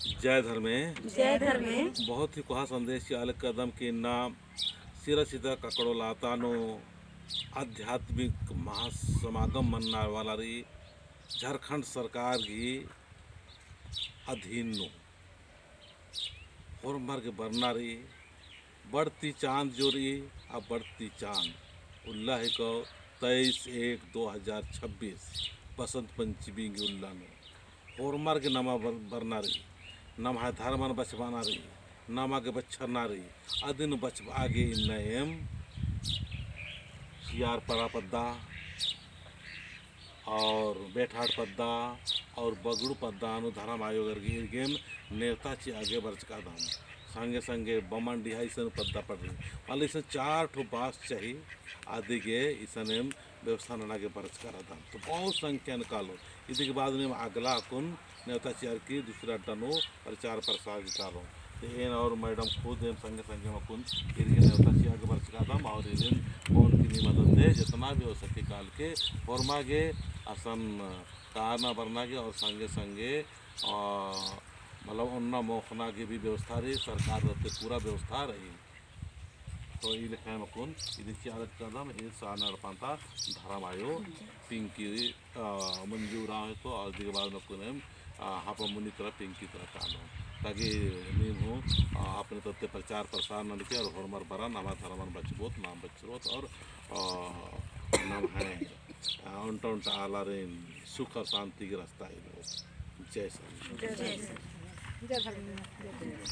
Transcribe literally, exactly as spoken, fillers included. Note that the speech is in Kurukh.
जय धर्मे। जय धर्मे। बहुत ही कोहा संदेश चिआ लगदम कि इन्ना सिरा सीता ककड़ो लाता नू आध्यात्मिक महासमागम मन्ना वाला रई झारखंड सरकार गही अधीन नू। होरमर गे बरना रई, बढ़ती चाँद जो रई, आ बढ़ती चाँद उल्ला हेको तेईस एक दो हज़ार छब्बीस बसंत पंचमी गे उल्ला नू। होरमर गे नमा बर-, बरना रई, नम्है धर्मन बछाबअना रई, नमा गे बछरना रई, अदिन बछाबआ गे इन्ना एम चियार परा पद्दा, और बेठाड़ पद्दा और बगड़ू पद्दा नू धर्म आयोगर गे इरगेम नेवता चिआ गे बरचकादम। संगे संगे बमन डिहा इसन पद्दा पड़री। वाले इसन चार ठो बस चाही, अदिगे इसन एम व्यवस्था नना गे बरचका रअदम। तो बहुत संख्या नू कालो। इदिगे बाद में अगला अक्कुन नेवता चिअर की दूसरा अड्डा नू प्रचार प्रसार गे कालो। तो एन और मैडम खुद एम संगे संगे अक्कुन इरगे नेवता चिआ गे बरचकादम और इदिन कौन किनी मदद दे, जितना भी हो सके काल के होरमा गे असन कारना बरना गे और संगे संगे, आ, मतलब ओन्ना मोख़ना गे भी व्यवस्था रई, सरकार तरती पूरा व्यवस्था रई। तो ई लेखा एम अक्कुन इदिन चिआ लगदम, ई सारना एड़पा ता धर्म आयो पिंकी, आ, मंजू उराँव हेको, और इदिगे बाद में अक्कुन एम, आ, हापामुनी तरा पिंकी तरा कालो। ताकि नीम हूँ, आ, अपने तरती प्रचार प्रसार ननके और होरमर बरन, नमा धर्मन बछाबओत, नाम बछाबओत और, आ, नम्है, आ, ओन्टा ओन्टा आलारिन सुख और शांति गे रस्ता एदओत। जय सर। जय सर। जय धर्म।